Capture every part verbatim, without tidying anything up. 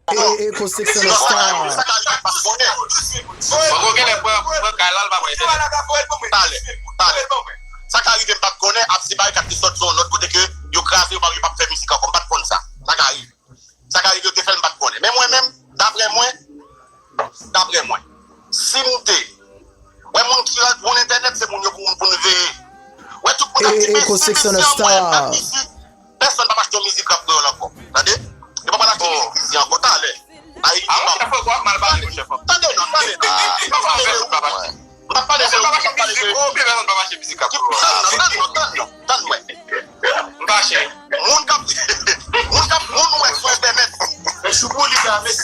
Eko Six and a Star. Sa ka rive m pa t konnen. Mwen gen lè pran pran kay la, l pa pran entènèt. Talè, talè. Sa ka rive m pa t konnen, ap si Barikat te sot sou yon lòt kote ke yo kraze, yo pa, yo p ap fè mizik ankò, m pa t konn sa. Sa ka rive. Sa ka rive yo te fè l, m pa t konnen. Men mwen menm, daprè mwen, daprè mwen, si m te wè moun ki rant moun entènèt, se moun yo pou, pou n veye. Wè tout moun k ap di mesi, mesi an mwen ap isi. Pèsonn p ap achte yon mizik rap kreyòl ankò. Tande? Yo pa pral achte mizik isi ankò talè. Ayiti pa. Tande non, tande non. M p ap pale de ou, m p ap pale de ou. M p ap pale de ou, m p ap pale de ou. Tann non, tann non, tann non, tann mwen. M fache. Moun k ap, moun k ap, moun ou wè sou entènèt.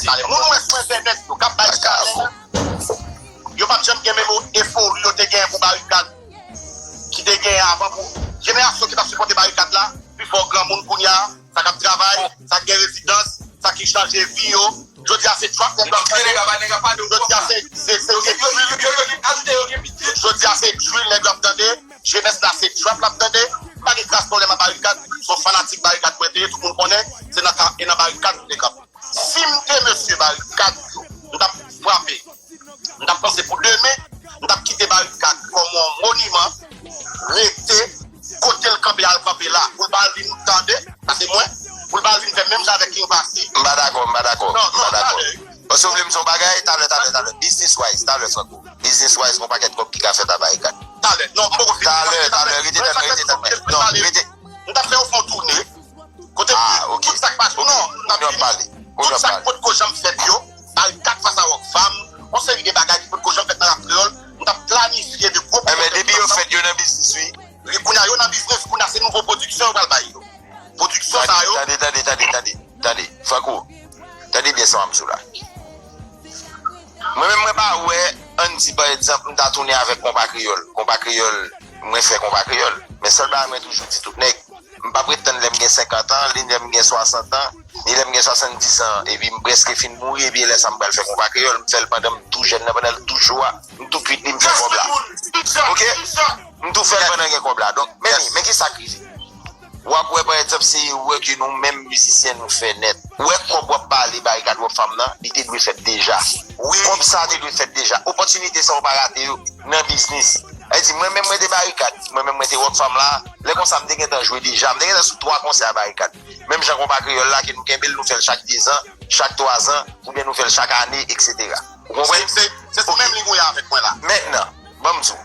Talè, moun ou wè sou entènèt yo k ap bay talè. Yo p ap janm gen menm efori yo te gen pou Barikad, ki te gen avan pou jenerasyon ki t ap sipòte Barikad la, pi fò granmoun kounye a, sa k ap travay, sa k gen rezidans, sa ki chanje vi yo. Jodi a se trap nèg yo ap tande. Jodi a se, se, se, se, jodi a se drill nèg yo ap tande. Jenès la se trap l ap tande. M pa gen kras pwoblèm ak Barikad. Se yon fanatik Barikad mwen te ye, tout moun konnen. Se nan ka, e nan Barikad mwen te kanpe. Si m te mesye Barikad yo, m t ap frape. M t ap panse pou demen, m t ap kite Barikad kòm yon moniman, rete kote l kanpe, al kanpe la. Pou l pa al vin tande, sa se mwen, pou l pa al vin fè menm jan avèk King Passy. M pa dakò, m pa dakò, m pa dakò. Paske w vle m di yon bagay, talè, talè, talè. Business wise, talè, Franco. Business wise, gon pakèt kòb ki ka fèt a Barikad. Talè, non, m poko fini. Talè, talè, rete tann mwen, rete tann mwen. Non, rete. M t ap fè yo fè yon toune. Kote tout sa k pase, non, m t ap vini. Tout sa k potko janm fèt yo, Barikad fas a Rockfam, yon seri de bagay ki potko janm fèt nan rap kreyòl, m t ap planifye de gwo pwojè. Enben, depi yo fèt, yo nan biznis, wi. Wi, kounye a yo nan biznis, kounye a se nouvo pwodiksyon yo pral bay yo. Pwodiksyon sa yo. Tande, tande, tande, tande, tande, tande. Franco, tande byen sa w ap di w la. Mwen menm, mwen pa wè, ann di, pa egzanp, m ta tounen avèk Konpa Kreyòl. Konpa Kreyòl, mwen fè Konpa Kreyòl. Men sèl bagay mwen toujou di tout nèg, m p ap ret tann lè m gen senkant an, ni lè m gen swasant an, ni lè m gen swasanndis an, epi m prèske fin mouri, epi lè sa m pral fè Konpa Kreyòl, m fè l pandan m tou jèn nan, pandan l tou cho a, m tou kwit li, m fè kòb la. Oke? M tou fè l pandan gen kòb la. Donk, men, men ki sa k rive? W ap wè, pa egzanp, se erè ke nou menm mizisyen nou fè nèt. Ou wè kòb w ap pale Barikad Rockfam nan, li te dwe fèt deja. Kòb sa te dwe fèt deja. Opòtinite sa yo pa rate yo nan biznis. Sa vle di, mwen menm mwen te Barikad, mwen menm mwen te Rockfam la, lè konsa m te gentan jwe deja. M te gentan sou twa konsè a Barikad. Menm jan Konpa Kreyòl la, ke nou kenbe l, nou fè l chak dezan, chak twazan, oubyen nou fè l chak ane, etsetera. Ou konprann? Se, se, se sou menm liy ou ye avèk mwen la. Mentnan, ban m di w.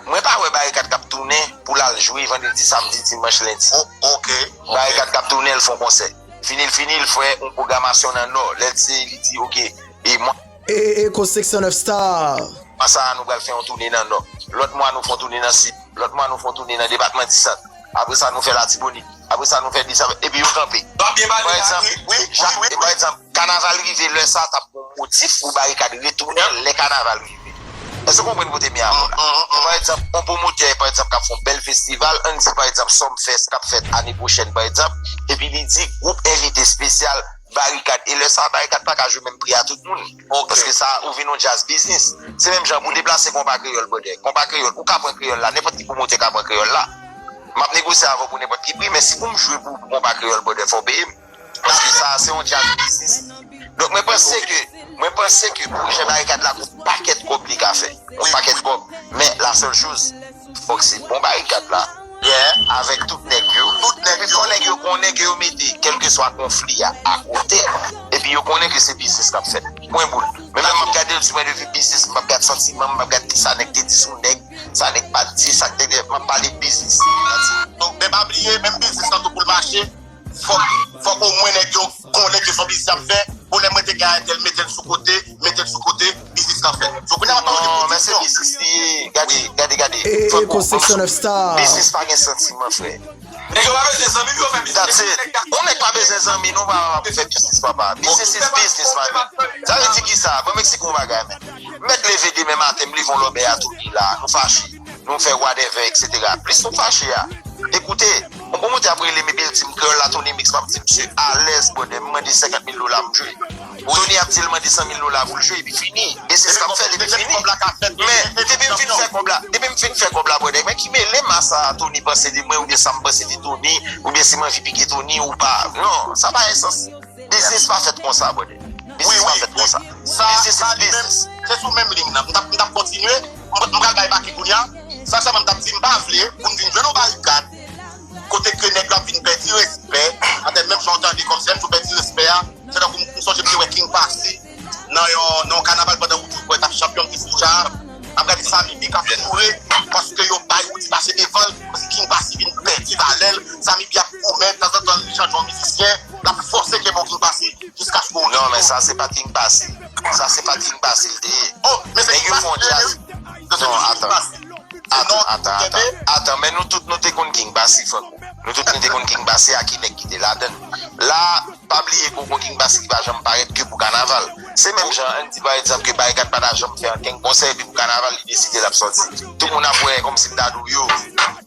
Mwen pa wè Barikad k ap tounen pou l al jwe vandredi, samdi, dimanch, lendi. Oke. Barikad k ap tounen, l fè yon konsè. Fini l fini, l fè yon pwogramasyon nan Nò. Lè l se, li di, oke, e mwa. E, e, Eko Six and a Star. Mwa sa a, nou pral fè yon toune nan Nò. Lòt mwa, nou fè yon toune nan Sid. Lòt mwa, nou fè yon toune nan depatman di Sant. Apre sa, nou fè Latibonit. Apre sa, nou fè Desann. Epi yo kanpe. Pa egzanp, wi, wi, wi, wi, pa egzanp, kanaval rive, lè sa a t ap gon motif pou Barikad retounen lè kanaval rive. Èske w konprann kote m ye avè w la? Pa egzanp, yon pwomotè, pa egzanp, k ap fè yon bèl festival, ann di, pa egzanp, Sumfest k ap fèt ane pwochèn, pa egzanp, epi li di, gwoup envite espesyal, Barikad. E lè sa a, Barikad pa ka jwe menm pri a tout moun. Paske sa, ou vin yon djaz biznis. Se menm jan pou deplase Konpa Kreyòl, brother. Konpa Kreyòl, ou ka pran Kreyòl la, nenpòt ki pwomotè ka pran Kreyòl la. M ap negosye avè w pou nenpòt ki pri, men si pou m jwe pou, pou Konpa Kreyòl, brother, fò w peye m. Paske sa, se yon djaz biznis. Donk, mwen panse ke, mwen panse ke pwojè Barikad la, gon pakèt kòb li ka fè. Gon pakèt kòb. Men, la seule chose, fòk se bon Barikad la. Avèk tout nèg yo. Tout nèg yo. Fò nèg yo konnen ke yo mete kèlkeswa konfli a akote. Epi yo konnen ke se biznis k ap fèt. Pwen boul. Men menm m ap gade l sou pwen de vi biznis, m ap gade santiman, m ap gade kisa nèg te di sou nèg, sa nèg pa t di, sa k te, m ap pale biznis. Donk, men pa bliye, menm biznis lan tou pou l mache, fòk, fòk omwen nèg yo konnen ke se yon biznis y ap fè. Pou lè mwen te gen a entèl, mete l sou kote, mete l sou kote, biznis lan fèt. So, kounye a m ap pale de pwodiksyon. Non, men se biznis li ye. Gade, gade, gade. Eko Six and a Star. Biznis pa gen santiman, frè. Nèg yo pa bezwen zanmi pou yo fè biznis. That's it. Yon nèg pa bezwen zanmi, non, pa, pa pou fè biznis, papa. Business is business, man. Sa vle di kisa? Ban m eksplike yon bagay, men. M mèt leve demen maten, m leve yon lòbèy a Tony la, nou fache. Nou fè whatever, etsetera. Plis nou fache a, ekoute, yon pwomotè ap rele m epi l di m, Kreyòl la, Tony Mix, m ap di, "Misye alèz, brother, m mande senkant mil dola, m jwe." Tony ap di l mande san mil dola pou l jwe, epi fini. E se sa k ap fèt, epi fini. Men, depi m fin fè kòb la, depi m fin fè kòb la, brother, men ki mele m a sa Tony panse de mwen, oubyen sa m panse de Tony, oubyen si m anvi pike Tony ou pa. Non, sa pa gen sans. Biznis pa fèt konsa, brother. Biznis pa fèt konsa. Biznis is biznis. Se sou menm liy nan. M t ap, m t ap kontinye. M, m pral bay baki kounye a. Sa sèlman m t ap di, m pa vle pou n vin jwenn yon barikad kote ke nèg yo ap vin pèdi respè. Atè menm jan w tande kòmsi lè m di w pèdi respè a, se tankou m, m sonje m te wè King Passy nan yon, nan yon kanaval pandan Roody Boy t ap chanpyon, m te sou djab. M ap gade Sammy B k ap joure paske yo bay Roody pase devan l, paske King Passy vin pèdi valè l. Sammy B ap goumen, tanzantan li chanje yon mizisyen, l ap fòse kenbe yon King Passy jiskaske Roody. Non, men sa se pa King Passy. Sa se pa King Passy l te ye. Oh, men se King Passy l te ye, wi. Non, atan. Atan, atan, atan, atan, men nou tout nou te konn King Passy, frè m. Nou tout nou te konn King Passy a ki nèg ki te ladann. La, pa bliye ke w gon King Passy ki pa janm parèt ke pou kanaval. Se menm jan, ann di pa egzanp ke Barikad pa ta janm fè ankenn konsè epi pou kanaval li deside l ap sòti. Tout moun ap wè kòmsi m ta di w yo.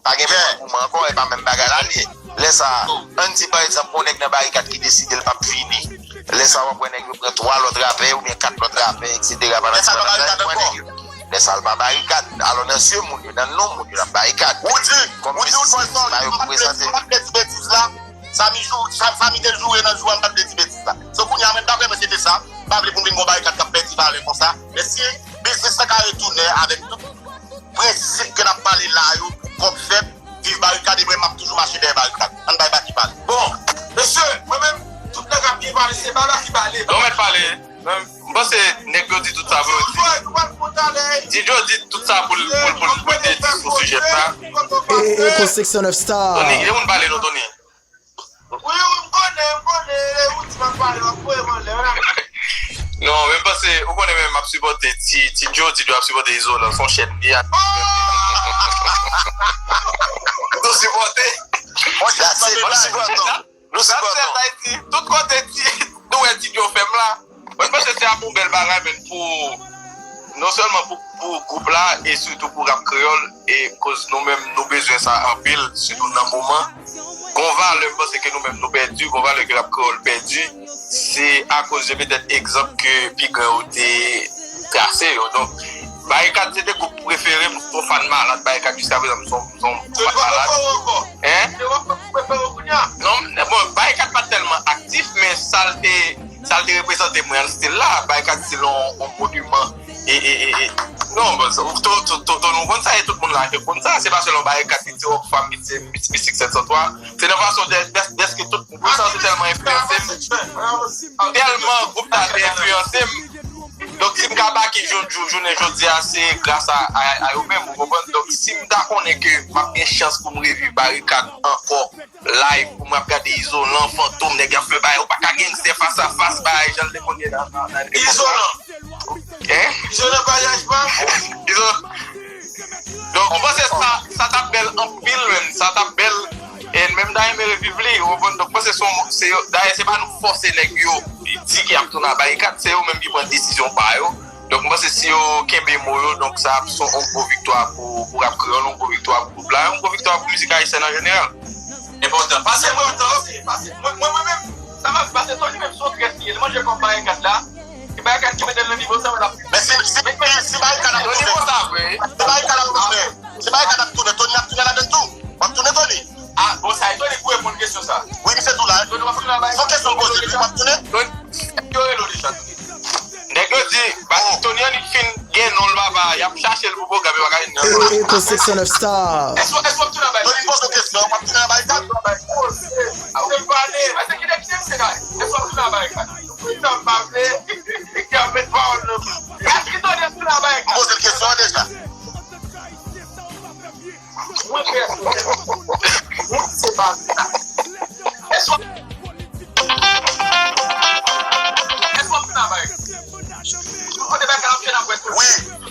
Pa gen moman pou mwen ankò, e pa menm bagay la l ye. Lè sa a, ann di pa egzanp gon nèg nan Barikad ki deside l p ap vini. Lè sa a w ap wè nèg yo pran twa lòt rapè oubyen kat lòt rapè, etsetera pandan ti pandan nèg yo. Lè sa a l pa Barikad. Alò nan zye moun yo, nan non moun yo l ap Barikad. Roody, Roody, ou fò l sòri, m pa t vle, m pa t vle di betiz la. Sammy jou, Sa- Sammy te joure nan jou a, m pa t vle di betiz la. So kounye a, mwen, daprè mwen, se te sa. M pa vle pou m vin gon Barikad k ap pèdi valè konsa. Men si biznis lan ka retounen avèk tout prensip ke n ap pale la yo, pou kòb fèt, viv Barikad, e mwen, m ap toujou mache dèyè Barikad. Ann bay baki pale. Bon, mesye, mwen menm, tout nèg ap byen pale, se bay baki pale. Non, mèt pale. M panse nèg yo di tout sa pou yo di. Ti Joe di tout sa pou l, pou l, pou l, pou l te di sou sijè sa. E, e, e, Konstriksyon nèf Star. Tony, gen moun pale non, Tony. Wi, wi, m konnen, m konnen, e, ou di m ap pale, w ap voye m anlè, w la. Non, men m panse, ou konnen men m ap sipòte Ti, Ti Joe, Ti Joe ap sipòte Izolan, se yon chèn li a. Nou sipòte. That's it, nou sipòte. Nou sipòte w. Ayiti, tout kote ti, nou wè ti Djo fè m la. Mwen panse se ap yon bèl bagay, men pou, non sèlman pou, pou gwoup la, e sitou pou rap kreyòl, e koz nou menm, nou bezwen sa anpil, sitou nan moman. Gon valè, m panse ke nou menm nou pèdi, gon valè ke rap kreyòl pèdi, se akoz de petèt egzanp ke pi gran yo te trase yo. Donk, Barikad se te gwoup prefere m, m se yon fan malad Barikad jiska prezan, m se yon, m se yon fan malad. Hein? Non, bon, Barikad pa tèlman aktif, men sa l te, sa l te reprezante mwen, still la, Barikad still yon, yon moniman. E, e, e, e, non, bon, sa, to, to, to, to, nou konn sa, e tout moun la, yo konn sa, se pa sèlman Barikad, se ti Rockfam, se Mis-, Mistik sèt san twa. Se nan fason de, de, dèske tout, tout sa, se tèlman enfliyanse m. Tèlman gwoup la te enfliyanse m. Donk, si m ka baki jou, jou, jounen jodi a, se gras a, a, a yo menm, ou konprann? Donk, si m ta konnen ke m ap gen chans pou m reviv Barikad ankò, live, pou m ap gade Izolan, Fantom, nèg y ap fè bagay, ou pa ka gangstè fas a fas, bagay, jan l te konn ye nan, nan, nan epòk la. Izolan. Hein? Izolan pa yaj pa. Izolan. Donk, mwen panse sa, sa t ap bèl anpil, menm. Sa t ap bèl. E menm dayè, m renmen reviv li, ou konprann? Donk, mwen se son, se yo, dayè, se pa nou fòse nèg yo, di ki ap tounen a Barikad, se yo menm ki pran desizyon pa yo. Donk, mwen panse si yo kenbe mo yo, donk, sa ap son yon gwo viktwa pou, pou rap kreyòl, yon gwo viktwa pou gwoup la, yon gwo viktwa pou mizik ayisyèn an jeneral. Enpòtan. Pase mwen, pase, pase. Mwen, mwen, mwen menm, sa m ap pase, Tony menm, se yon trèt li ye. Li manje kòb Barikad la. E Barikad ki mete l nan nivo sa, w ap. Men si, si, si, si Barikad ap tounen, si Barikad ap tounen, si Barikad ap tounen, Tony ap tounen ladann tou. W ap tounen, Tony? Ah, bon, sa e Tony pou reponn kesyon sa. Wi, misye tou la. Tony, w ap tounen la, se yon kesyon m poze, wi, w ap tounen? Tony, yo rele w deja, Tony. Nèg yo di, ba, Tony Annik fin gen non l papa, y ap chache l pou pwogram, yo pa ka jwenn nan. E, e, Konstriksyon nèf Star. Èske, èske w ap tounen a Barikad? Tony poze w kesyon, w ap tounen a Barikad? Ou te pale, èske ki nèg ki te misye la? Èske w ap tounen a Barikad? Wi, non, m pa vle. Y ap met pawòl nan bouch. Èske Tony ap tounen a Barikad? M poze l kesyon an deja. Mwen pèsonèl, mwen se pa sa. Èske w ap, èske w ap travay? Ou konnen bagay la ap fè nan pwès. Wi.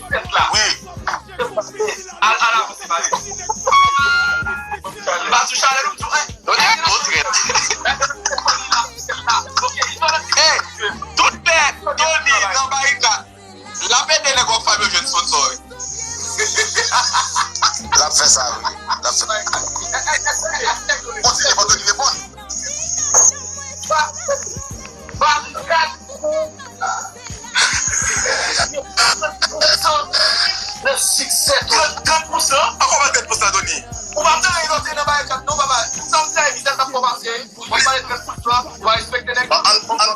Tèt la. Wi. Al, al avanse, pale. M pa sou chalè, nou tou, eh. Donye, tout rèd. Ok, eh, tout lè Tony nan Barikad. L ap ede nèg Rockfam yo jwenn sponsor, wi. L ap fè sa, wi. L ap fè. Kontinye, Anthony, reponn. Barikad. Nan siksè, trant, trant pousan. Ankò pa trant pousan, Tony. Ou pa tande yo te nan Barikad, non, papa. Sa m fè, vizaj ap kòmanse. Ou pa pale trant pousan, ou pa respekte nèg. An, an,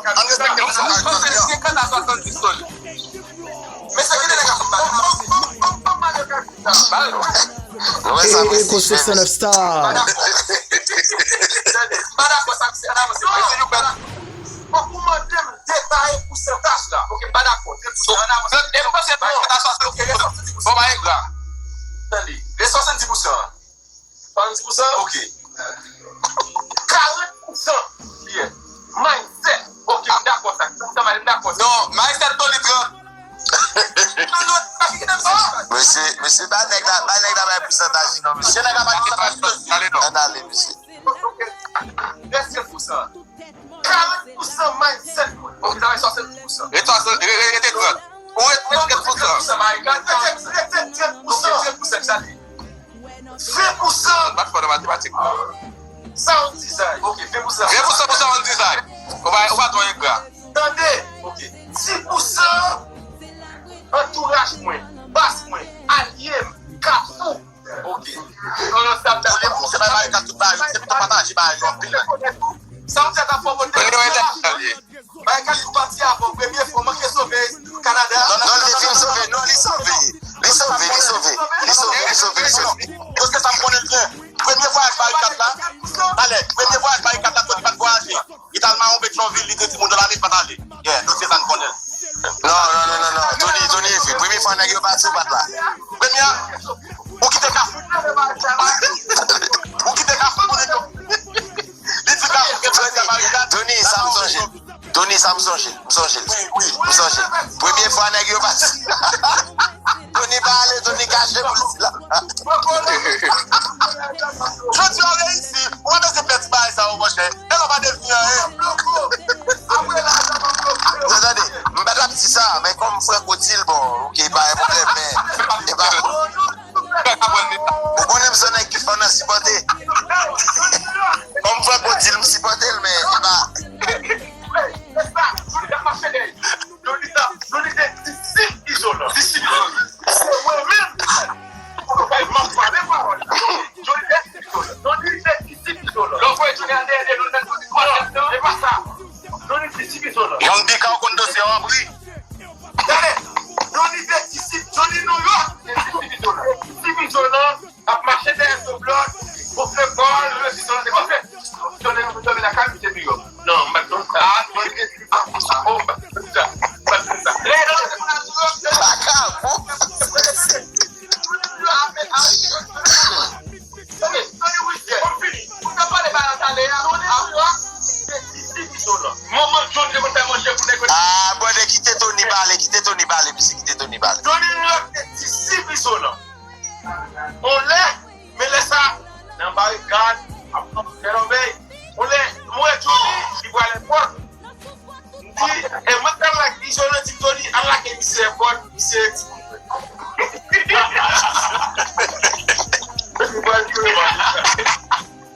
Swasanndis Tony. Mesye, kite nèg la sot la. Ban m, ban m, ban m, ban m Mario Kart la. Ba l. Nou wè sa, e, e, mesye, Eko six oh nine Star. Tande, m pa dakò sa, mesye, ann avanse. Mesye, nou pèdi. Fòk ou mande m detaye pousantaj la. Ok, m pa dakò. Trant pou san, ann avanse. E m panse pou ta swasanndis pou san. Bon, ba engra. Tande, e swasanndis pou san an. Swasanndis pou san? Ok. Karant pou san. Yeah. Mindset. Ok, m dakò sa. Sa, sa, m dakò sa. Non, mindset Tony trant. Non, non, pa ki kite m sa. Mesye, mesye, ba nèg la, ba nèg la bay pousantaj li non, mesye. Nèg la bay pousantaj li. Ann ale, mesye. Ok. Rete pou san. Karant pou san mindset mwen. Ok, sa va swasanndis pou san. Rete swasanndis, re-, re-, rete trant. Ou rete trant pou san. Rete, rete trant pou san. Ok, trant pou san, sa li. Ven pou san. M pa t fò nan matematik non. Sound design. Ok, ven pou san. Ven pou san pou sound design. Ou pa, ou pa twò engra. Tande. Ok. Dis pou san antouraj mwen, baz mwen, alye m, Kafou. Ok. Pou li pou se bay Mario Kart tout bagay, se pou pataje bagay yo anpil. Sa w di a ta fò pote. Bay Kafou pati avan, premye fwa, manke sove Kanada. Non, non, li fin sove, non, li sove. Li sove, li sove, li sove, li sove, li sove. Paske sa m konnen l byen. Premye vwayaj Mario Kart la, talè, premye vwayaj Mario Kart la, Tony pa t vwayaje. Li t al Mawon Petyonvil, li te di moun nan ale, li pa t ale. Yeah, dosye sa n konnen. Non, non, non, non, non. Tony, Tony, epi premye fwa nèg yo pati ou pa t la. Premye, ou kite Kafou. Ou kite Kafou pou nèg yo. Li di Kafou gen Tony, Tony, sa m sonje. Tony, sa m sonje. M sonje. M sonje. Premye fwa nèg yo pati. Tony pa ale, Tony kache pou l sila. Jodi a w reyisi, ou pa bezwen pè ti bagay sa yo, monchè. Nèg la pa devni anyen. Tande, tande, m pa t ap di sa, men kòm Franco di l, bon, ok, pa gen pwoblèm, men, e pa, ou konnen m se nèg ki fò nan sipòte. Kòm Franco di l, m sipòte l, men, e pa. Yo di sa, yo di se disip izolan. Disip izolan. Se mwen menm. Ou pa m ap pale pawòl la. Yo di se disip izolan. Yo di se disip izolan. Lè w voye Tony al dèyè de nou, nèg yo di twa tèt nan. E pa sa. Yo di disip izolan. Yon bika w konn dosye w anpri. Tande. Yo di se disip, yo di New York. Se disip izolan. Disip izolan. Ap mache dèyè Soblòt, gonfle kò l, rezistans, se konsa. Tony, Tony lakay, misye deyò. Non, m pa t konn sa. Ah, Tony te di, ah, oh, m pa t konn sa. M pa t konn sa. Lè yo te konn sa. Tony, Tony Wilson, m fini. Ou te pale ba nan talè a, Tony, ah, se disip izolan. Manman John te konn fè manje pou nèg yo. Ah, brother, kite Tony pale, kite Tony pale, mesye, kite Tony pale. Tony Wilson se disip izolan. On lè, men lè sa, nan barikad, ap fè lòbèy. On lè, mwen wè Johnny, li pral èpòt. M di, e mwen k al lage, Johnny di Johnny, al lage misye èpòt, misye di. Li pral jwe manje.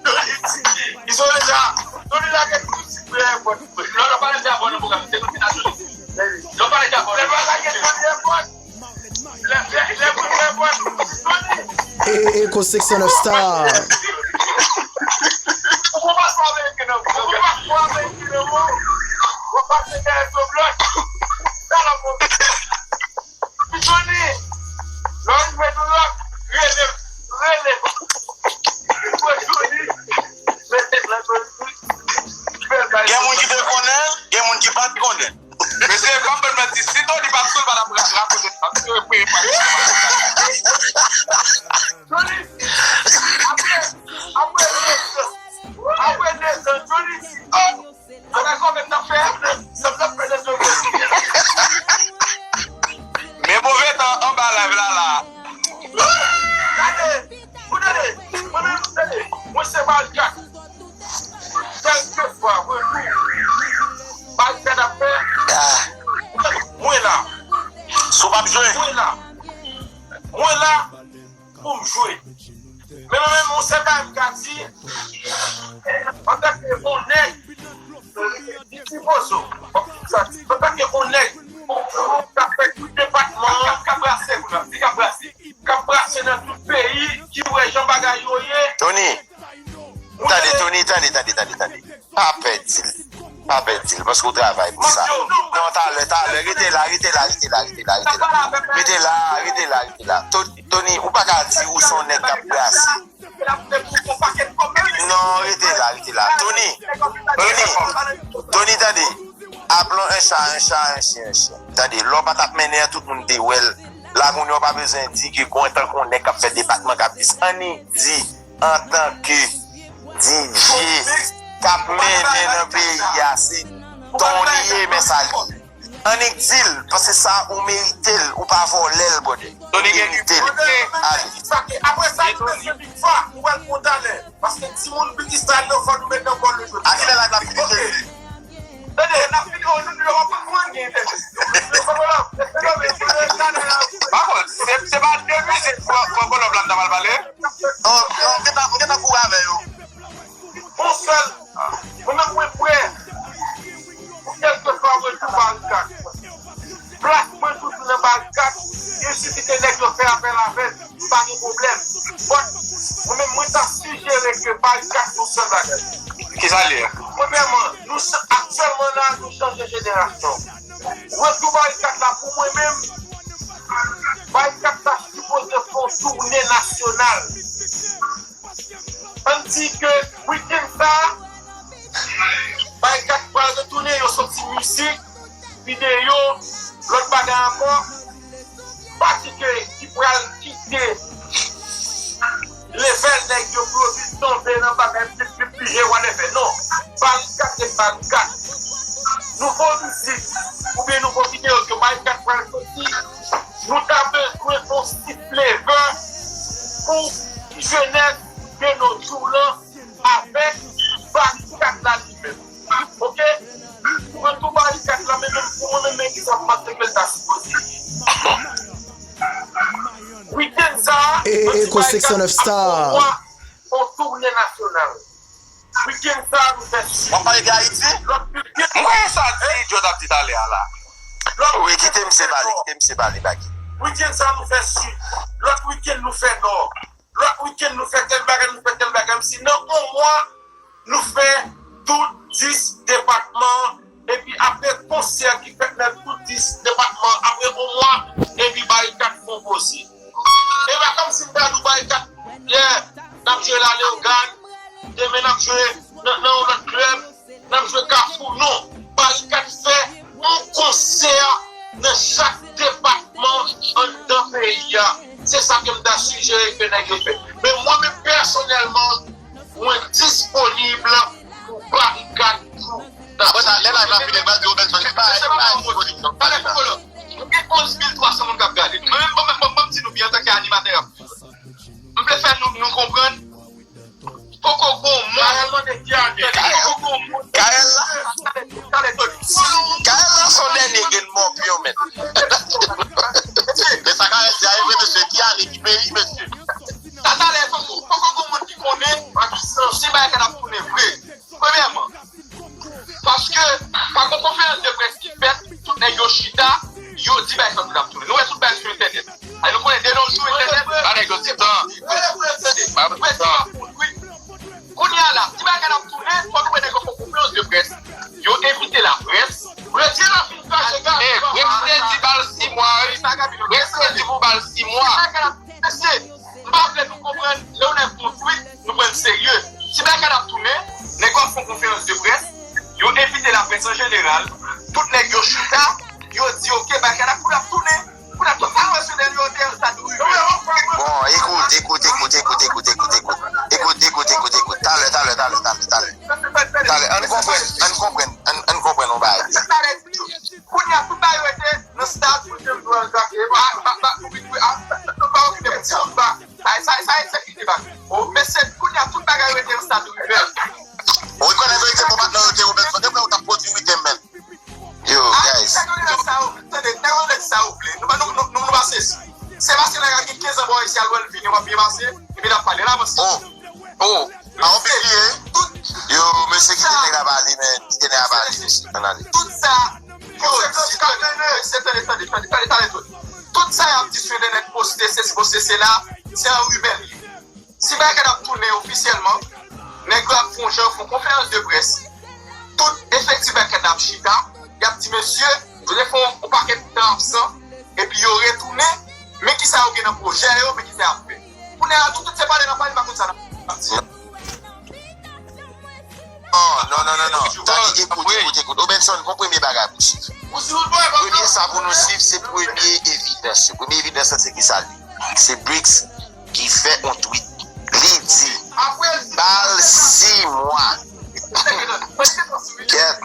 Johnny di, Johnny la, Johnny lage tout ti prè èpòt. Non, non, pa lè sa, bon, nan pwogram, se konsa Johnny di. Non, pa lè sa, bon, lè pa lage Johnny èpòt. E, e, Echo six oh nine Star. Gen moun ki te konnen l, gen moun ki pa t konnen. Mesye, kòm mwen di, si Tony pa t sou l, pa t ap rakonte sa. Mesye, premye fwa. Tony, apre, apre nèf an, apre nèf an, Tony di, oh, sa ka kòmèt n ap fè, sa n ap fè nan Tony. Men move tan anba live la, la. Gade, ou tande, mwen menm, tande, mwen se Malkat. Kèlkeswa retour Bagdad ap fè, mwen la. Si w p ap jwe. Mwen la. Mwen la pou m jwe. Men mwen menm, yon sèl bagay m ka di, antanke yon nèg, Tipozo, antanke yon nèg k ap fè tout depatman an, k ap brase, k ap brase. K ap brase nan tout peyi, ki wè jan bagay yo ye. Tony, tande, Tony, tande, tande, tande, tande. Pa pè di l. Pa pè di l, paske w travay pou sa. Non, talè, talè, rete la, rete la, rete la, rete la, rete la. Rete la, rete la, rete la. To- Tony, ou pa ka di ou se yon nèg k ap brase. Non, rete la, rete la. Tony, Tony, Tony, tande. Appelons un chat un chat, un chien un chien. Tande, lè w pa t ap mennen an, tout moun te wè l. La kounye a w pa bezwen di ke gon tankou yon nèg k ap fè depatman k ap di, annik di antanke D J k ap mennen nan peyi a, se Tony ye, men sa l ye. Annik di l, paske sa ou merite l, ou pa vòlè l, brother. Ou merite l. Ale. Apre sa, nou mesye Big Fa, nou wè l pou talè. Paske timoun Big Stalin yo fò nou met nan kò nou jodi a. A kilè live la fini, Jezi? Tande, n ap fini, oh, nou, nou, nou, nou, nou, Pa kont, se, se pa de mizik Fran- Franco Love la m ta pral pale. Oh, non, m gentan, m gentan kouri avè yo. Yon sèl, mwen menm mwen prè pou kèlkeswa retour Barikad. Plas mwen toujou nan Barikad, il sifi ke nèg yo fè apèl avè m, m pa gen pwoblèm. But, mwen menm mwen ta sijere ke Barikad fè yon sèl bagay. Kisa l ye? Premyèman, nou ch- aktyèlman la, nou chanje jenerasyon. Retour Barikad la pou mwen menm, Barikad ta sipoze fè yon toune nasyonal. Ann di ke wikenn sa a, Barikad pral retounen, yon soti mizik, videyo, lòt bagay ankò. Pati ke ki pral kite level nèg yo pou yo vin tonbe nan bagay pli pli pli je whatever. Non, Barikad se Barikad. Nouvo mizik oubyen nouvo videyo ke Barikad pral soti, nou ta bezwen yon ti flavor pou jenès de nos jours lan avèk Barikad la li menm. Oke? Pran tou Barikad la, men menm pou mwen menm, men kisa pou m ap teke l ta sipoze ye. Wikenn sa a, e, e, Eko seksyon nèf Star. Yon toune nasyonal. Wikenn sa a, nou fè sud. W ap pale de Ayiti? Lòt wikenn. M kwè sa ti Djo t ap di talè a la. Wi, kite misye pale, kite misye pale, Baky. Wikenn sa a, nou fè sud. Lòt wikenn, nou fè nò. Lòt wikenn, nou fè tèl bagay, nou fè tèl bagay. Si nan yon mwa, nou fè tout dis depatman an, epi apre konsè ki fèt nan tout dis depatman an, apre yon mwa, epi Barikad fè yon poze. E pa kòmsi m ta di w Barikad, yè, n ap jwe La Leyogàn, demen n ap jwe nan, nan yon lòt klèb, n ap jwe Kafou, non. Barikad fè yon konsè nan chak depatman anndan peyi a. Se sa ke m ta sijere ke nèg yo fè. Men mwen menm pèsonèlman, mwen disponib pou Barikad pou Bon, sa, lè live la fini, m pral di Robertson, li pa, li pa disponib non. Talè pou kolo. Nou gen onz mil twa san moun k ap gade. Mwen menm, mwen menm, mwen menm, di nou byen, antanke animatè, m vle fè nou, nou konprann. Poko gon moun. Poko gon moun. Karèl la. Karèl la se yon dènye grenn mòpyon, men. Men sa Karèl di a, e vre, mesye, ki ane, ki peyi, mesye? Tatalè, poko, poko gon moun ki konnen si bagay la ap tounen vre. Premyèman, paske pa gon konferans de près ki fèt, tout nèg yo chita, yo di bagay sa tout ap tounen. Nou wè tout bagay sou entènèt. Ay, nou konnen de nos jours entènèt, ba nèg yo ti tan. Ba yo ti tan. Kounye a la, si bagay ap tounen, fò nou wè nèg yo fè konferans de près. Yo envite laprès. Premye la fin fache gaz. Eh, près te di ba l sis mwa, wi. Près te di pou ba l sis mwa. Mesye, m pa vle nou konprann, lè yon nèg fè yon tweet, nou pran l serye. Si bagay ap tounen, nèg yo ap fè yon konferans de près, yo envite laprès an jeneral, tout nèg yo chita, yo di, oke, bagay ap pou l ap tounen, pou l ap tounen. Pwofesyonèl yo te an stad rimè. Bon, ekout, ekout, ekout, ekout, ekout, ekout, ekout. Ekout, ekout, ekout, ekout. Talè, talè, talè, talè, talè. Talè, ann konprann, ann konprann, ann, ann konprann yon bagay. Kounye a, tout bagay rete nan stad pou James Brown Jacques. E pa, pa, pa, wi, wi, a, nou pa okipe moun sa yo. Ba, sa, sa, sa, sa ki te ba. O, mesye, kounye a, tout bagay rete nan stad rimè. Ou rekonèt verite, bon, patnè, yo te Robertson. Depi ou t ap pwodui ritm, men. Yo, guys. Tande, tande, tande sa ou vle. Nou pa, nou, nou, nou, nou pa sezi. Se paske nèg la gen kenz an bò isi, al wè l vini, w ap byen pase, epi l ap pale, l avanse. Oh, oh. A, w bliye. Yo, mesye, kite nèg la pale, men. Kite nèg la pale, mesye. Ann ale. Tout sa, yo, se tande, tande, tande, tande, tande, tande, tande, tout. Tout sa y ap di sou entènèt, poste sesi, poste sela, se an rimè li ye. Si Barikad ap tounen ofisyèlman, nèg yo ap fè yon jan, fè yon konferans de près. Tout efektif Barikad ap chita, y ap di, mesye, yo te fè yon pakèt tan absan, epi yo retounen, men kisa yo gen nan pwojè yo, men kisa y ap fè. Kounye a, nou tout se pale n ap pale, n pa konn sa n ap di. Non, non, non, non, non. Tande, ekout, ekout, ekout. Obenson, gon premye bagay pou swiv. Premye sa pou nou swiv, se premye evidans yo. Premye evidans lan, se kisa l ye? Se Bricks ki fè yon tweet. Li di, ba l sis mwa. Kèt.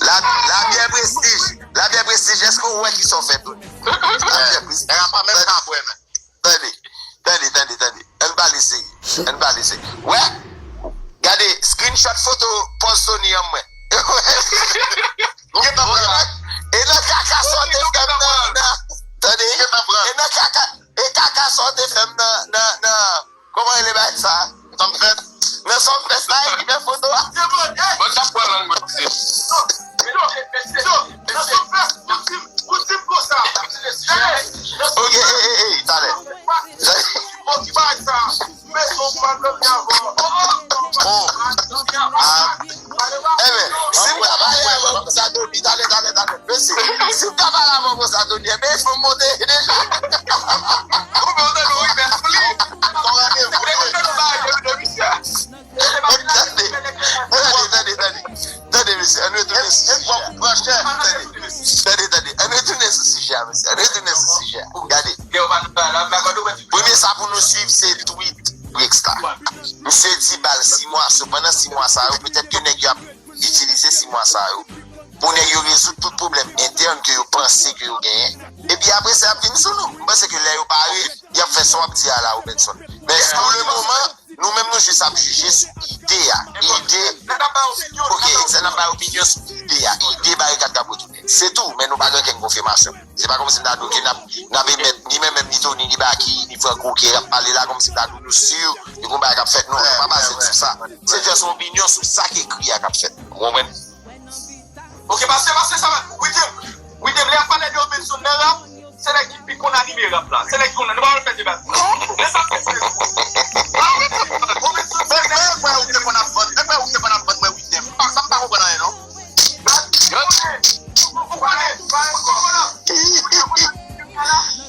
La, la byè prestij. La byè prestij. Èske w wè kisa w fè tou? La byè prestij. Nèg la pa menm ka bwè, men. Tande, tande, tande, tande. Ann pale serye. Ann pale serye. Wè, gade, screenshot foto pòz Sony an mwen. M gentan pran la. E nan kaka sa w te fè m nan, nan, tande, e nan kaka, e kaka sa w te fè m nan, nan, nan, kòman rele bagay sa? Sumfest. Nan Sumfest la, e ki fè foto a. Bon, n ap pran lang mwen, mesye. Ok, ey, ey, ey, talè. Oh. Ah. Enben, si m ta pale avè w konsa, Tony, talè, talè, talè. Mesye, si m ta pale avè w konsa, Tony, enben, fò m monte deja. Ou monte nou rimè pli. Gon randevou. Tande, tande, tande, tande. Tande, mesye, ann retounen sou sijè a. Tande, tande, tande. Ann retounen sou sijè a, mesye. Ann retounen sou sijè a. Gade. Premye sa pou nou swiv, se tweet Bricks la. Misye di ba l sis mwa, so pandan sis mwa sa yo, petèt ke nèg yo ap itilize sis mwa sa yo pou nèg yo rezoud tout pwoblèm entèn ke yo panse ke yo genyen. Epi apre sa, y ap vin sou nou. M panse ke lè yo pare, y ap fè sa w ap di a la, Robenson. Men pou le moman, nou menm nou jis ap jije sou ide a. Ide, ok, egzak, n ap bay opinyon sou ide a. Ide barikad k ap retounen. Se tou, men nou pa gen okenn konfimasyon. Se pa kòmsi m ta di w ke n ap, n ap emèt, ni mwen menm, ni Tony, ni Baky, ni Franco, ke n ap pale la, kòmsi m ta di w nou si ke gon bagay k ap fèt. Non, nou pa baze l sou sa. Se just yon opinyon sou sa k ekri a k ap fèt. Ou konprann? Ok, pase, pase sa, William. William, lè y ap pale de Robenson nan rap, se nèg ki pi konn anime rap la. Se nèg ki konn, nou pa pral fè deba. Lè sa fè sens. Robenson, se nèg. Mwen kwè ou te konn ap vann, mwen kwè ou te konn ap vann mwen William. M pa, sa m pa konprann anyen, non. Ou konnen, ou konnen,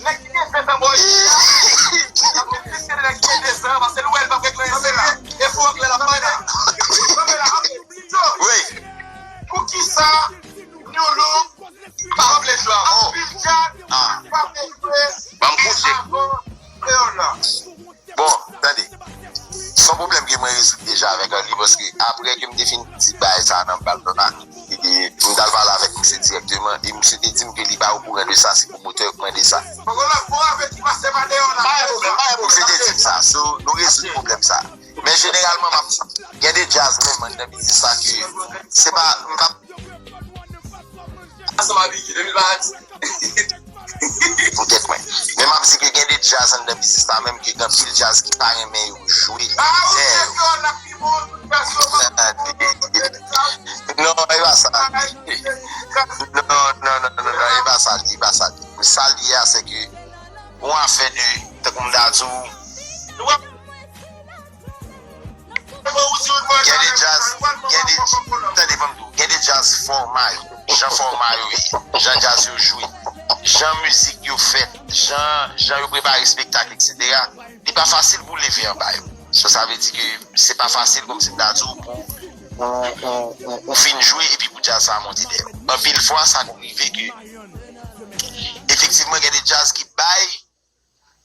nèg ki gen ven nan bò isi a, y ap gen plis ke nèg ki gen dezan, paske nou wè l p ap regle anyen serye, e pou anglè l ap pale. Wi. Poukisa Newlook pa vle jwe avè w? Anpil djaz pa vle jwe avan kreyòl la. Bon, tande. Se yon pwoblèm ke mwen rezoud deja avèk Arly, paske apre ke m te fin di bagay sa a nan bal la, e, m t al pale avèk misye dirèkteman, e misye te di m ke li pa okouran de sa, se pwomotè yo k mande sa. Misye te di m sa, so, nou rezoud pwoblèm sa. Men jeneralman, m ap di, gen de djaz menm anndan biznis la ke se pa, m p ap, ansanm avèk Biggie, de mil vennsis. Pou tèt mwen. Men m ap di ke gen de djaz anndan biznis la menm ke gen anpil djaz ki pa renmen yo jwe. Non, e pa sa. Non, non, non, non, non, e pa sa, e pa sa. Sa l ye a, se ke yon afè de, tankou m ta di w, gen de djaz, gen de, tande ban m di w, gen de djaz fòma yo, jan fòma yo ye, jan djaz yo jwe, jan mizik yo fèt, jan, jan yo prepare espektak, etsetera. Li pa fasil pou w leve anba yo. So, sa vle di ke se pa fasil, kòmsi m ta di w, pou ou, ou, ou, ou fin jwe epi pou djaz sa a monte dèyè w. Anpil fwa, sa konn rive ke efektivman gen de djaz ki bay,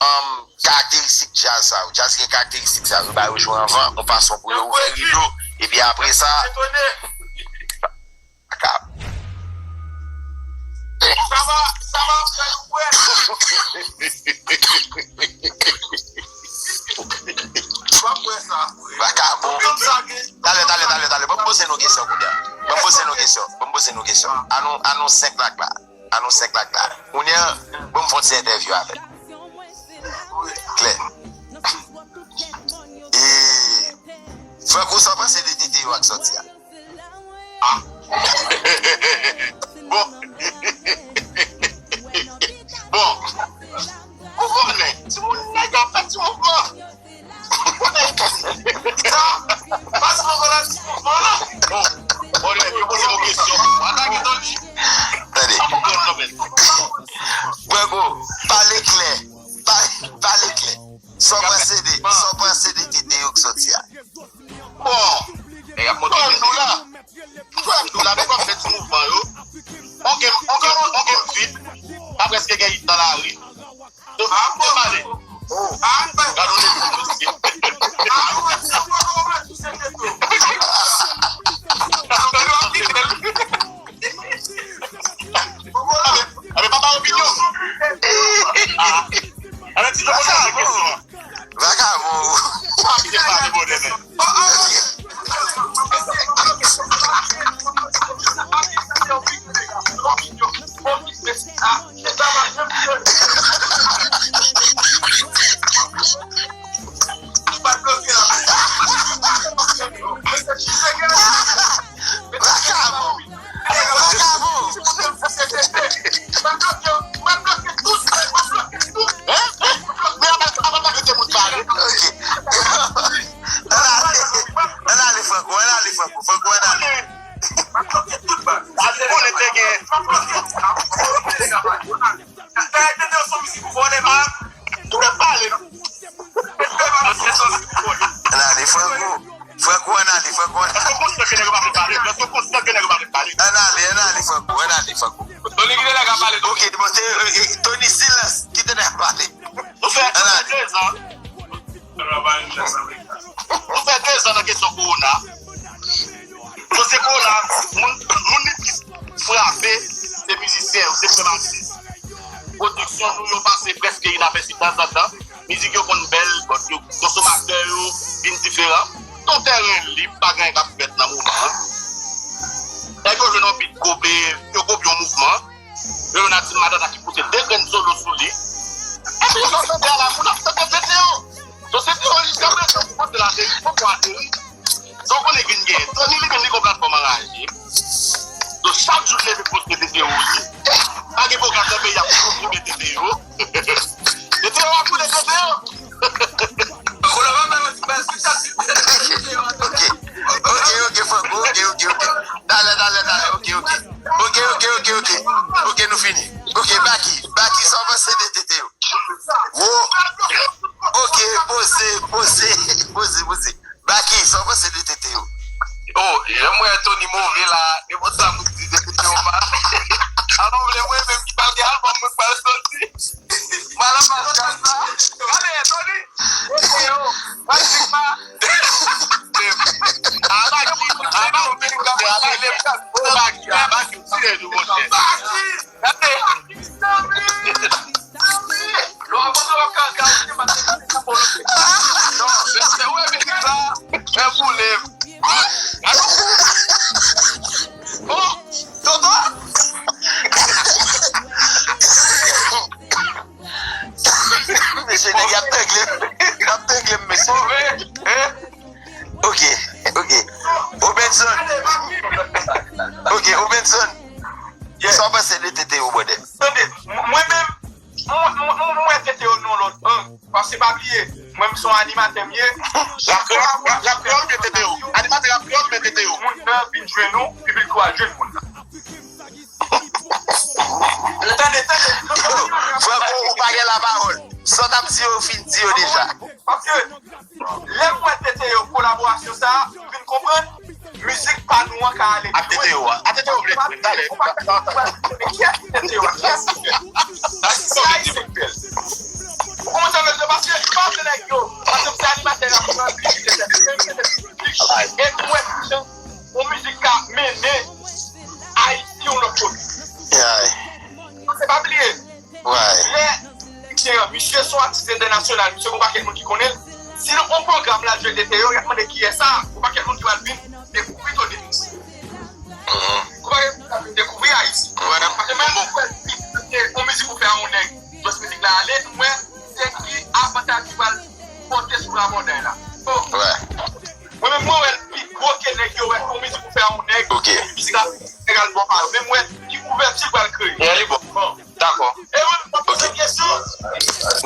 um, karakteristik djaz sa yo. Djaz ki gen karakteristik sa yo, yo ba yo jwe anvan, yon fason pou yo ouvè rido, epi apre sa, Sa va, sa va fè nou kwè. W ap kwè sa. Vakabon. Talè, talè, talè, talè. Ban m poze nou kesyon kounye a. Ban m poze nou kesyon. Ban m poze nou kesyon. An nou, an nou senk lak la. An nou senk lak la. Kounye a, ban m fè yon ti entèvyou avè l. Klè. E, Franco, sa w panse de tete yo ak sòti a? Ah. Bon. Bon. Ou konnen, timoun nèg ap fè ti mouvman. Ou konnen. Sa, pa ti mouvman la, ti mouvman la. Bon. Sa w panse de T T yo k sòti a? Bon, e ap monte. Frè m nou la. Frè m nou la, men kòm fè ti mouvman yo. On game, on game, on game vit. Pa prèske gen hit nan lari. Yo, yo pale. Gad on nèg mesye. Abe, abe, papa opinyon. Abe, ti jòkòt nan kesyon an. Vagabon. Ou pa kite pale bonè men. Vagabon. Vagabon. Hein? Men avan, avan n ap kite moun pale. Ok. Ann ale, ann ale, Franco, ann ale, Franco, Franco, ann ale. Ase konnen te gen. Ann ale, Franco. Franco, ann ale, Franco, ann ale. Èske w konsyan ke nèg yo pa vle pale? Èske w konsyan ke nèg yo pa vle pale? Ann ale, ann ale, Franco, ann ale, Franco. Tony, kite nèg la pale, Tony. Ok, bon, se, e, e, Tony, silans, kite nèg la pale. Nou fè, nou fè dezan. Nou fè dezan nan kesyon kowona. Dosye kowona, moun, moun li plis frape, se mizisyen yo, se frè m atis. Pwodiksyon nou yo pase prèske inapèsi tanzantan. Mizik yo konn bèl, but yo, konsomatè yo vin diferan. Se yon tèren lib, pa gen anyen k ap fèt nan moman an. Nèg yo jwenn yon bit kope, yo kopye yon mouvman. Yo jwenn Atim Matata ki pouse de grenn solo sou li. Epi yo tande a la, moun ap tande T T O. So, T T O jiska prezan, pou kote l ateri, poko ateri. Sa w konnen vin gen. Tony li menm li gon platfòm anraje. So, chak jou l leve poste T T O li. Pa gen pwogram nan peyi a pou konfime T T O. T T O ap koule T T O. Ok. Ok, ok, ok, Franco. Ok, ok, ok. Talè, talè, talè. Ok, ok. Ok, ok, ok, ok. Ok, nou fini. Ok, Baky. Baky, sa w panse de T T O? Wo. Ok, poze, poze, poze, poze. Baky, sa w panse de T T O? Oh, jan m wè Tony move la, nenpòt sa moun di de T T O pa. Alò, vle mwen menm ki pral gen albòm mwen pral soti. Mwen la pa soti sa. Gade, Tony. T T O. Mwen di pa. Aba ki, aba ki, aba ki, aba ki, aba ki, tire nou, monchè. Gade. Non, se, se wè mizik sa, fè boule. Gade. Oh, Toto. Mesye, nèg y ap trangle m. Y ap trangle m, mesye. Move, hein? Ok, ok. Obenson. Ok, Obenson. Sa w panse de T T O, brother? Tande, m-, mwen menm, m-, m-, m-, m wè T T O nan lòt ang. Paske pa bliye, mwen m se yon animatè m ye. Rap kreyòl, rap, rap kreyòl oubyen T T O? Animatè rap kreyòl oubyen T T O? Moun nan vin jwenn ou, piblik ou al jwenn moun nan. Tande, tande. Franco, ou pa gen lapawòl. Sa w t ap di yo, ou fin di yo deja. Paske, lè m wè T T O kolaborasyon sa a, m vin konprann mizik pa nou an ka ale pi lwen. A T T O a. A T T O vle di, talè. Ou pa ka, ou pa ka, men kiyès ki T T O a? Kiyès ki fè l? Si Ayisyen k fè l. Ou konprann sa m vle di? Paske, m pa vle nèg yo, paske m se animatè rap, mwen vle ki te fè, mwen vle ki te fè. E m wè ki jan yon mizik ka mennen Ayiti yon lòt kote. Ay. Se pa bliye. Lè misye, misye se yon atis entènasyonal, misye gon pakèt moun ki konnen l. Si nan yon pwogram l al jwe T T O, y ap mande kiyès sa, gon pakèt moun ki pral vin dekouvri Tony Mix. Gon pakèt moun k ap vin dekouvri Ayiti. Paske menm mwen, yon mizik ou fè a yon nèg, jwès mizik la ale, m wè se ki avantaj li pral pòte sou rabòday la. Bon. Mwen menm, mwen wè l pi gwo ke nèg yo wè yon mizik ou fè a yon nèg, mizik la, nèg al bò pa yo. Men m wè ki kouvèti l pral kreye. Li bon. Bon, dakò. E mwen, m ap poze kesyon.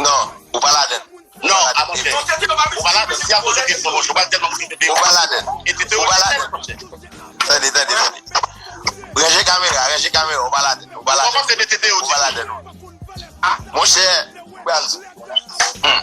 Non, ou pa ladann. Non, a monchè. Ou pa ladann. Si y ap poze kesyon, monchè, ou pa tèlman poze kesyon. Ou pa ladann. Ou pa ladann. Tande, tande, tande. Ranje kamera, ranje kamera, ou pa ladann. Ou pa ladann. Ou pa ladann. Monchè, ou pral di. Hmm.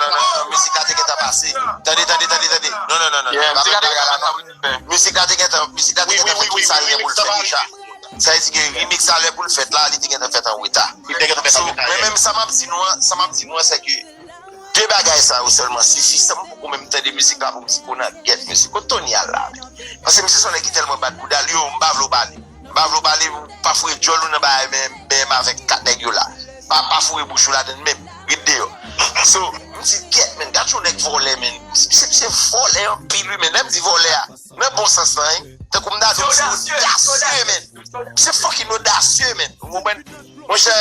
non, non, non, mizik la te gentan pase. Tande, tande, tande, tande. Non, non, non, non, non. Mizik la te gentan fèt, mizik la te gentan fèt, tout sa l gen pou l fè deja. Sa vle di ke remix la, lè pou l fèt la, li te gentan fèt an reta. Li te gentan fèt an reta, mwen menm, sa m ap di nou an, sa m ap di nou an, se ke de bagay sa yo sèlman sifi. San m poko menm tande mizik la pou m di, "Konn nan gèt mesye, kot Tony al la?" Paske misye se yon nèg ki tèlman bat bouda l, yo, m pa vle w pale. M pa vle w pale, ou pa foure djòl ou nan bagay menm, menm avèk kat nèg yo la. Pa, pa foure bouch ou ladann menm, ret deyò. So, m di, "Gèt, menn, gad yon nèg vòlè, menn." Misye, misye vòlè anpil, wi, menn. Lè m di vòlè a, nan bon sans lan, hein. Tankou m ta di w, misye odasye, menn. Misye fucking odasye, menn. Ou konprann? Monchè,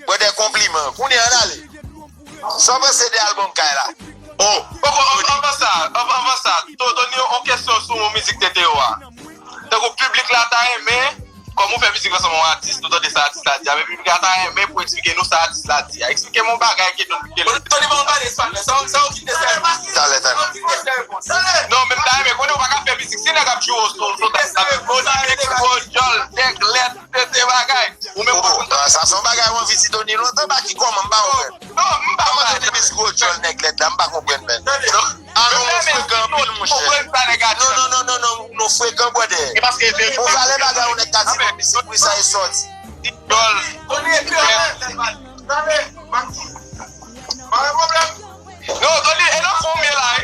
brother, konpliman. Kounye a, ann ale. Sa w panse de albòm Kay la? Oh, poko, anvan, anvan sa, anvan, anvan sa, To-, Tony, yon kesyon sou yon mizik T T O a. Tankou piblik la ta renmen, kòm ou fè mizik ansanm yon atis, nou tande sa atis la di a, men piblik la ta renmen pou eksplike nou sa atis la di a. Eksplike m yon bagay ke nou, ke Tony, ban m pale espanyòl, sa, sa w kite sè. Talè, talè. Non, men m ta renmen konnen ou pa ka fè mizik. Si nèg ap joure w sou, sou tèks la, Tony, nèg gwo djòl, nèg lèd, se, se bagay. Ou menm ou, ah, sa se yon bagay ou anvi di Tony lontan, Baky, kòman m pa konprann? Non, m pa konprann. Kòman Tony Mix gwo djòl nèg lèd la, m pa konprann, menn. Alon, nou frekan anpil, monchè. Non, non, non, non, non, nou frekan, brother. Ou valè bagay ou nèg ka di nan mizik, wi, sa e sòti. Djòl. Tony, epi, tande, Baky. Pa gen pwoblèm. Non, Tony, e nan fon m ye la, wi.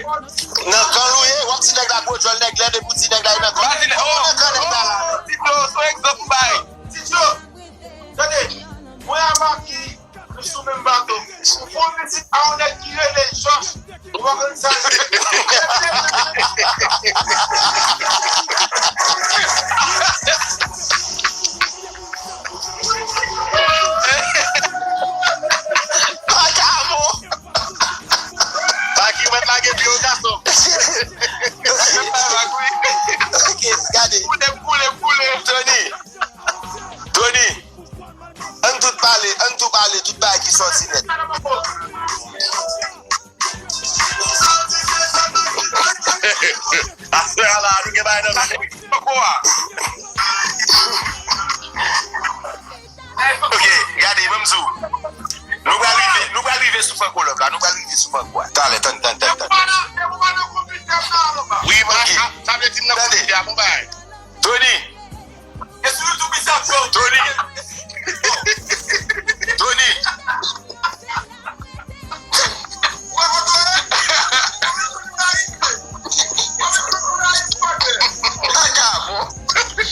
Nan kan l ou ye, w ap di nèg la gwo djòl, nèg lèd, epi w di nèg la e nan kan. Ou nan kan nèg la la. Ti Djo, se yon egzanp m bay. Ti Djo, tande, mwen a Baky, nou sou menm bato. Ou fè yon mizik a yon nèg ki rele Jòch, ou pa konn sa l ye. Vakabon! Baky, ou mèt lage pye w, gason. Ok, gade. Koule, koule, koule. Tony. Tony. Ann tout pale, ann tout pale, tout bagay ki sòti nèt. Aswè a la, nou gen bagay nan men nou. Poko a. Ok, gade, ban m di w. Nou pral rive, nou pral rive sou Franco Love la, nou pral rive sou Franco a. Talè, tann, tann, tann, tann. Wi, ok. Tande. Tony. Tony. Tony. Vakabon. Tande.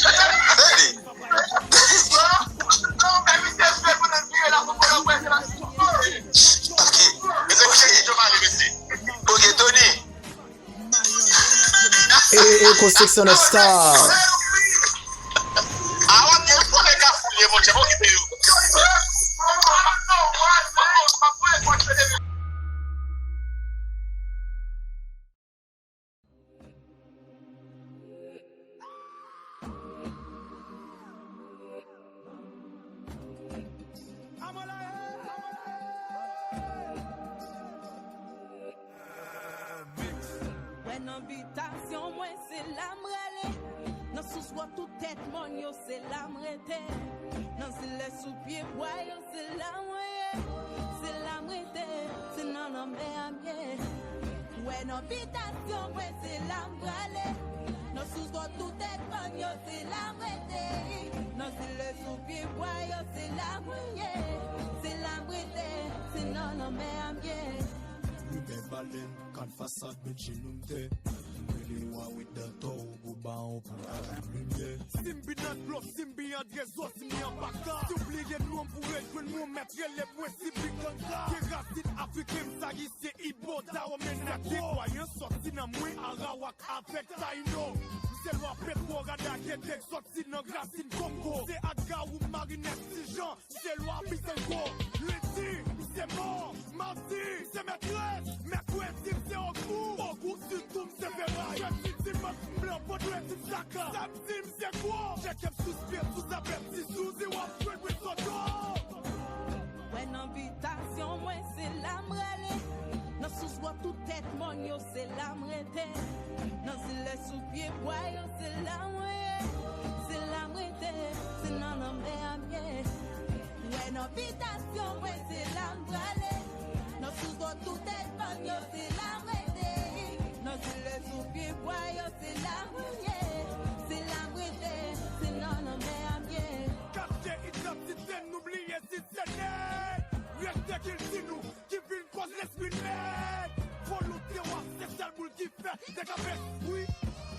Ok, Tony. E, e, e, Construction of Star. Wè nan bitasyon mwen, se la m rale. Nan sous wòt tout tèt mòn yo, se la m rete. Nan zile sou pye bwa yo, se la mwen ye. Se la m rete, se nan lanmè a m ye. Ou wè nan bitasyon mwen, se la m prale. Nan sous wòt tout tèt mòn yo, se la m rete. Nan zile sou pye bwa yo, se la mwen ye. Se la m rete, se nan lanmè a m ye. Rimè balèn, kat fasad, Benji Lunte. Rele wa wi dantò, ou ba on pou limyè. Si m bi nan dlo, si m bi an trezò, si m bi an baka. Si w bliye non m pou rejwenn mwen, mèt rele mwen si bi ganga. Ke rasin afriken m sa ayisyen ibo, Dawò men nèt. Deploye sòti nan mwen, Arawak avèk Tayino. M se lwa petwo, rada gede, sòti nan rasin Kongo. Se Agawou, Marinèt, Tijan. Se lwa Bizango, lendi, m se mò, madi, m se mètrès, mèkredi, m se ogou, ogou, sitou, m se feray, jedi, dimanch, m blan, vandredi, m saka, samdi, m se gwo, tcheke m sou pye, sou zapèti, sou zi, w ap jwenn mwen soto. Wè nan bitasyon mwen, se la m rale, nan sous wòt tout tèt mòn yo, se la m rete. Nan zile sou pye bwa yo, se la mwen ye. Se la m rete, se nan lanmè a m ye. Wè nan bitasyon mwen, se la m prale. Nan sous wòt tout tèt mòn yo, se la m rete. Nan zile sou pye bwa yo, se la mwen ye. Se la m rete, se nan lanmè a m ye. Kache idantite nou, bliye si se nèg rete kilti nou ki vin kòz lespri nèg. Volonte w a se sèl boul ki fè dekapes, wi.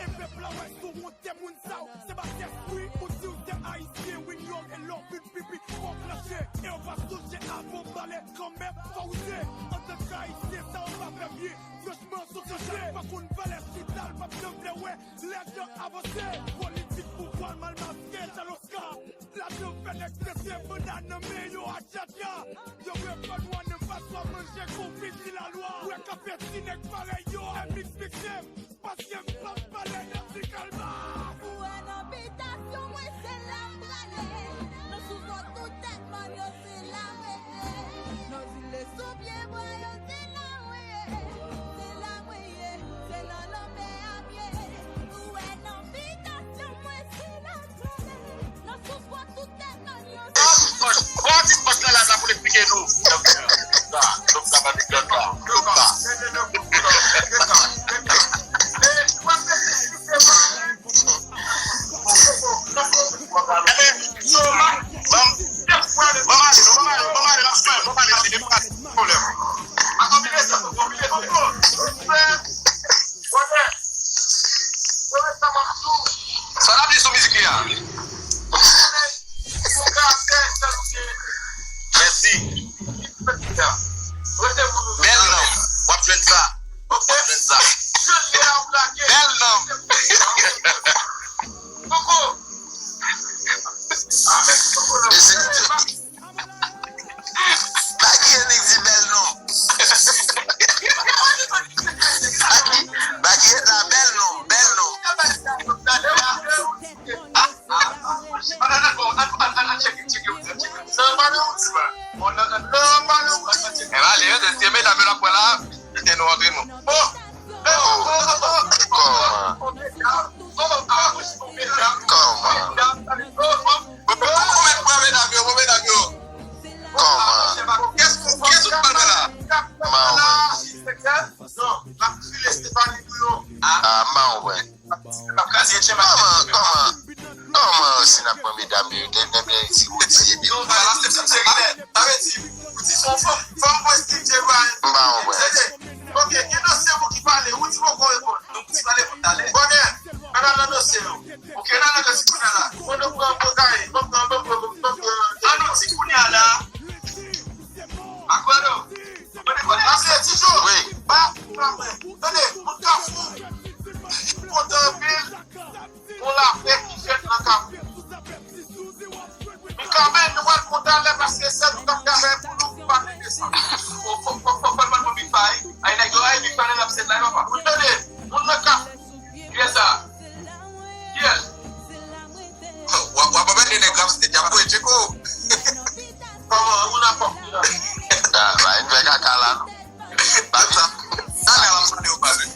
E pèp la wè sou wonte moun sa w se basyès, wi. Ou di w se ayisyen, wi, yo rele w vin pipi, fò w klanche. E w pa sonje avan w pale, kanmenm, fò w oze. Antank ayisyen, sa w pa fè byen. Franchman, sou se jwe, pa konn valè chita, l p ap janm vle wè lè tan avanse. Politik pouvwa l mal maske, jaloska. Lajan fè nèg prese, banda nan men yo a tchatcha. Yo vle fè nwa nan paswa, manje konfiti lalwa. Wè kafe ti nèg parèy yo, M X mixe m, paske m p ap pale nan ti kalma. Ou wè nan bitasyon mwen, se la m prale. Nan sous wòt tout tèt mòn yo, se la m rete. Nan zile sou pye bwa yo, se la mwen ye. Se la mwen ye, se nan lanmè a m ye. Ou wè nan bitasyon mwen, se la m prale. Nan sous wòt tout tèt mòn yo, se la m rete. Bon, ti pòs nan laj la pou l eksplike nou. Sa, nou ka pa di lòt la. Nou ka. Sa n ap di sou mizik li a? Mèsi. Bèl nonm. W ap jwenn sa. W ap jwenn sa. Bèl nonm. Mesye, Baky Henry di bèl nonm. Baky, Baky Henry la bèl nonm, bèl nonm. Epa li, se medam yo n ap wè la, kite nou antre nou. Oh! Oh! Kòman? Kòman? Bon, bon, bon, bon, medam yo, bon, medam yo. Kòman? Kès, kès ou pral fè la? Kòman ou wè? Ah, kòman ou wè? Kòman, kòman, kòman si n ap pran medam yo, de, de, de, si ou di, epi nou pa la, se, se, se, sa vle di, ou di se yon fanm, fanm mwen si je va. M pa konprann. Ok, gen nan se ou ki pale, ou di poko reponn. Nou ti pale pou talè. Bonè, ann al nan dosye yo. Ok, ann al nan dosye kounye a la. Mwen nou pran, pran kay, pran, pran, pran, pran, pran, pran. An nou di kounye a la. Akwado. Mwen te konnen. Ase ti jo. Wi. Ba, ba mwen. Tande, moun Kafou. Kontan anpil. Yon lapè ki fèt nan Kafou. Mikaben, nou pral kontan lè paske sèl nou k ap travay pou nou, pou pa pete sa. Fò, fò, fò, fò, fò, fò, fò, fò, ay, nèg yo, ay, Mikaben, n ap sèt la, papa. Ou tande, moun nan Kafou. Kiyès sa? Kiyès? W ap, w ap ap de nèg rap state, y ap voye tcheko. Kòman, ou nan kòk li la? Ah, ba, vin fè kaka la, non. Ba, sa, sa, nèg la, m sante yo pa vle.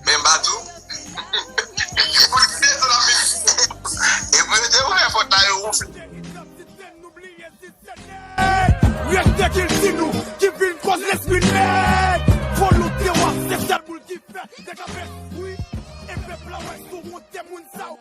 Men m ba tou. Pou l kite sou la mizik. Nou bliye si se nèg rete kilti nou ki vin kòz lespri nèg. Volonte w a se sèl boul ki fè nèg ap espri. E pèp la wè sou wonte moun sa yo